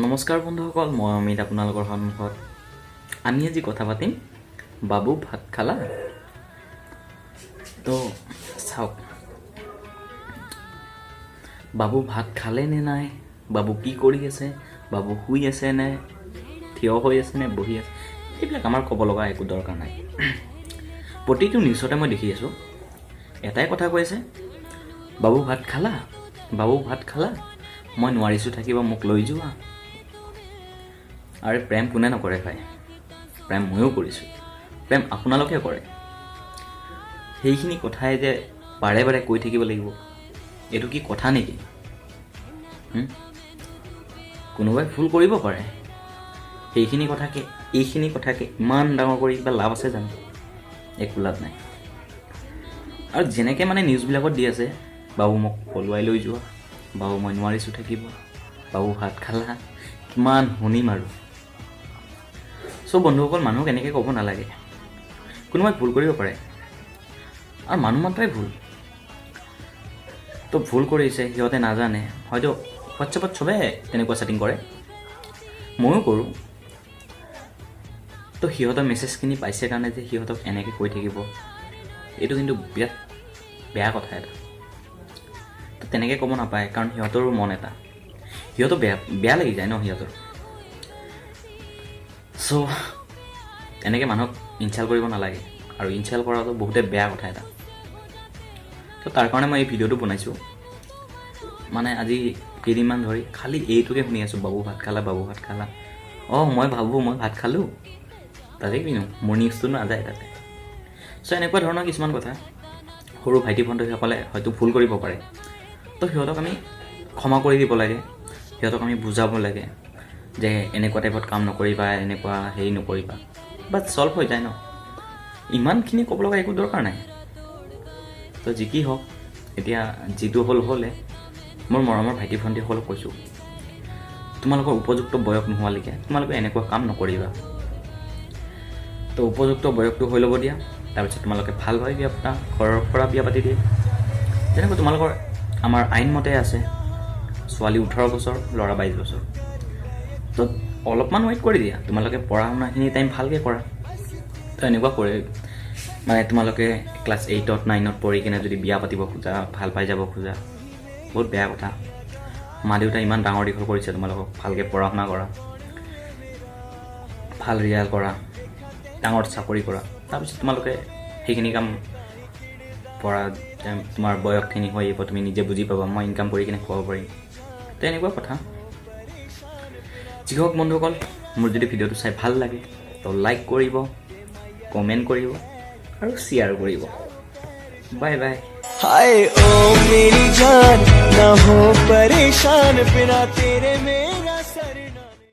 নমস্কাৰ বন্ধুসকল, মই অমিত আপোনালোকৰ সন্মুখত। আমি আজি কথা পাতিম "বাবু ভাত খালা?" তো চাওক, বাবু ভাত খালে নে নাই, বাবু কি কৰি আছে, বাবু শুই আছে নে থিয় হৈ আছে নে বহি আছে, সেইবিলাক আমাৰ ক'ব লগা একো দৰকাৰ নাই। প্ৰতিটো নিউজতে মই দেখি আছোঁ, এটাই কথা কৈ আছে, "বাবু ভাত খালা? বাবু ভাত খালা? মই নোৱাৰিছোঁ থাকিব, মোক লৈ যোৱা।" আৰে, প্ৰেম কোনে নকৰে ভাই? প্ৰেম ময়ো কৰিছোঁ, প্ৰেম আপোনালোকে কৰে। সেইখিনি কথাই যে বাৰে বাৰে কৈ থাকিব লাগিব, এইটো কি কথা নেকি? হুম? কোনোবাই ভুল কৰিব পাৰে। সেইখিনি কথাকে, এইখিনি কথাকে ইমান ডাঙৰ কৰি কিবা লাভ আছে জানো? একো লাভ নাই। আৰু যেনেকৈ মানে নিউজবিলাকত দি আছে, "বাবু, মোক পলুৱাই লৈ যোৱা, বাবু, মই নোৱাৰিছোঁ থাকিব, বাবু ভাত খালা?" কিমান শুনিম আৰু? চ' বন্ধুসকল, মানুহক এনেকৈ ক'ব নালাগে। কোনোবাই ভুল কৰিব পাৰে আৰু মানুহ মাত্ৰাই ভুল। তো ভুল কৰিছে, সিহঁতে নাজানে হয়তো। হোৱাটছএপত চবে তেনেকুৱা চেটিং কৰে, ময়ো কৰোঁ। তো সিহঁতৰ মেছেজখিনি পাইছে কাৰণে যে সিহঁতক এনেকৈ কৈ থাকিব, এইটো কিন্তু বিৰাট বেয়া কথা এটা। তো তেনেকৈ ক'ব নাপায়, কাৰণ সিহঁতৰো মন এটা, সিহঁতো বেয়া বেয়া লাগি যায় ন সিহঁতৰ। চ' এনেকৈ মানুহক ইনচাল্ট কৰিব নালাগে আৰু ইনচাল্ট কৰাটো বহুতে বেয়া কথা এটা। তো তাৰ কাৰণে মই এই ভিডিঅ'টো বনাইছোঁ। মানে আজি কেইদিনমান ধৰি খালি এইটোকে শুনি আছোঁ, "বাবু ভাত খালা? বাবু ভাত খালা?" অঁ, মই ভাবোঁ মই ভাত খালোঁ, তাতে কিনো মোৰ নিউজটো নাযায় তাতে। চ' এনেকুৱা ধৰণৰ কিছুমান কথা। সৰু ভাইটি ভণ্টিসকলে হয়তো ভুল কৰিব পাৰে, তো সিহঁতক আমি ক্ষমা কৰি দিব লাগে। সিহঁতক আমি বুজাব লাগে যে এনেকুৱা টাইপত কাম নকৰিবা, এনেকুৱা হেৰি নকৰিবা। বাট ছল্ভ হৈ যায় ন? ইমানখিনি ক'ব লগা একো দৰকাৰ নাই। তো যি কি হওক, এতিয়া যিটো হ'ল হ'লে। মোৰ মৰমৰ ভাইটি ভণ্টিসকলক কৈছোঁ, তোমালোকৰ উপযুক্ত বয়স নোহোৱালৈকে তোমালোকে এনেকুৱা কাম নকৰিবা। তো উপযুক্ত বয়সটো হৈ ল'ব দিয়া, তাৰপিছত তোমালোকে ভালভাৱে বিয়া পতা, ঘৰৰ পৰা বিয়া পাতি দিয়ে। যেনেকৈ তোমালোকৰ আমাৰ আইনমতে আছে, ছোৱালী 18 বছৰ, ল'ৰা 22 বছৰ। তো অলপমান ৱেইট কৰি দিয়া, তোমালোকে পঢ়া শুনাখিনি টাইম ভালকৈ কৰা। তো এনেকুৱা কৰে মানে তোমালোকে ক্লাছ এইটত নাইনত পঢ়ি কিনে যদি বিয়া পাতিব খোজা, ভাল পাই যাব খোজা, বহুত বেয়া কথা। মা দেউতাই ইমান ডাঙৰ দীঘল কৰিছে তোমালোকক, ভালকৈ পঢ়া শুনা কৰা, ভাল ৰিজাল্ট কৰা, ডাঙৰ চাকৰি কৰা, তাৰপিছত তোমালোকে সেইখিনি কাম পঢ়া। তোমাৰ বয়সখিনি হৈ আহিব, তুমি নিজে বুজি পাবা, মই ইনকাম কৰি কিনে খুৱাব পাৰিম। তো এনেকুৱা কথা। যি হওক বন্ধুসকল, মোৰ যদি ভিডিঅ'টো চাই ভাল লাগে, তো লাইক কৰিব, কমেণ্ট কৰিব আৰু শ্বেয়াৰ কৰিব। Bye bye. हाय ओ मेरी जान, ना हो परेशान, बिना तेरे में